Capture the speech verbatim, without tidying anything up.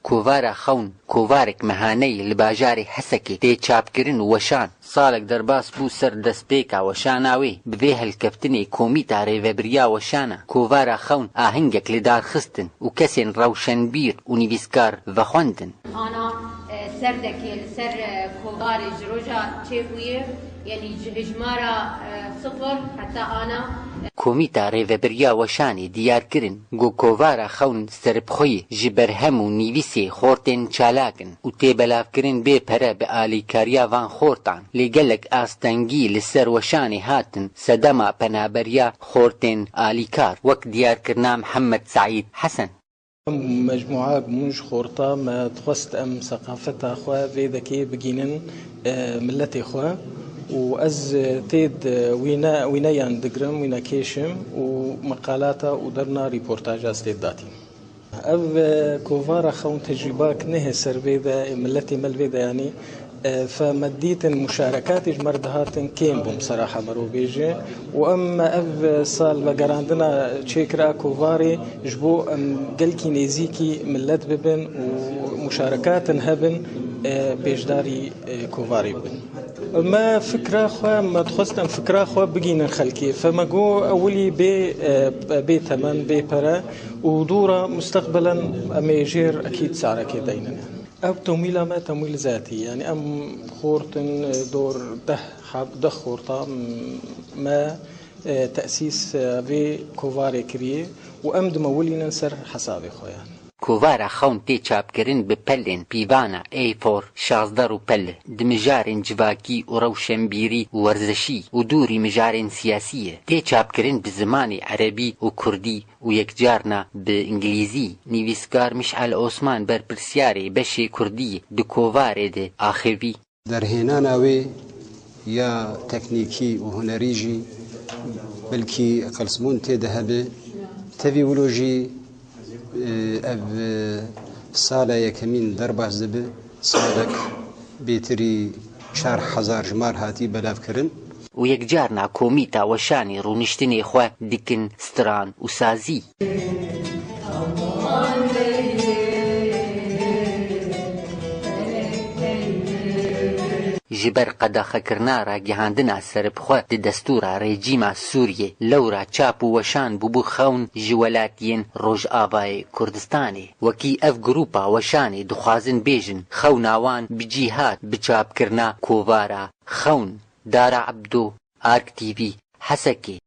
Kovara Xewn, kovarek mehaneyî li bajarê Hesekê tê çapkirin û weşan. Salek derbas bû ser destpêka weşana wê. Bi vê hilkeftinê Komîta Rêvebiriya Weşana Kovara Xewn ahengek li dar xistin û kesên rewşenbîr û nivîskar vexwendin. Ana, e, serdekê li ser, e, kovarê ji roja çêbûyê, yanî ji hejmara, e, sifir heta ana, e, Komîta Rêvebiriya Weşanê diyar kirin ku kovara Xewn seribxweyî ji berhem û nivîsê xortên çalak in û tê belavkirin bê pere bi alîkariya van xortan. Lê gelek astengî li ser weşanê hatin sedema penaberiya xortên alîkar, wek diyarkirina Mihemed Seîd Hesen. Em mecmûa bûn ji xorta, me dixwest em seqafeta xwe vê dekê bigînin, e, miletê xwe û ez, e, tê di wîne, wîneyan digrim, wînekêş im û meqalata û derna rîportaja ez tê datînim. Ev, e, kovara xewn tecrîbak nehê ser vê de, e, miletê me li vê de, yanî, e, fe me dîtin muşarekatê ji me re dihatin kêm bûn, bi seraha merov bêje. Û em ev sal vegerandina çêkira kovarê ji bo em gelkî nêzîkî milet bibin û muşarekatin hebin, e, bêşdarî, e, kovarê bibin. Me fikra xwe, me dixwest em fikra xwe bigînin xelkê. Fe me got ewilî bê, e, bê temen, bê pere û dû re mustaqbelen em ê jêr ekîd sarekê deynin. Ev temwîla me temwîl zetî, yanî em xortin, e, dor deh heb, deh xorta, m-, me, e, tesîs, e, vê kovarê kiriye û em dimewilînin ser hesabê xwe, yanî. Kovara Xewn tê çapkirin bi pelên pîvana A four şazdeh rûpel, di mijarên civakî û rewşenbîrî û werzişî û dûrî mijarên siyasî ye. Tê çapkirin bi zimanê erebî û kurdî û yekcarna bi îngilîzî. Nivîskar Mişal Osman, berpirsyarê beşê kurdî, di kovarê de axivî. Derhênana wê ya teknîkî û hunerî jî belkî qelsbûn tê de hebe. Tevî wilo jî, e, ev, e, sala yekemîn derbas dibe, salek bêtirî çar hezar ji mal hatî belavkirin. Û yekcarna komîta weşanê rûniştinê xwe dikin stran û sazî. Ji ber qedexekirina ragihandina seribxwe di destûra rejîma Sûriyê, lewra çap û weşan bûbû xewn ji welatiyên Rojavayê Kurdistanê. Wekî ev grûpa weşanê dixwazin bêjin, xewna wan bi cî hat bi çapkirina kovara Xewn. Dara Ebdo, Ark T V, Hesekê.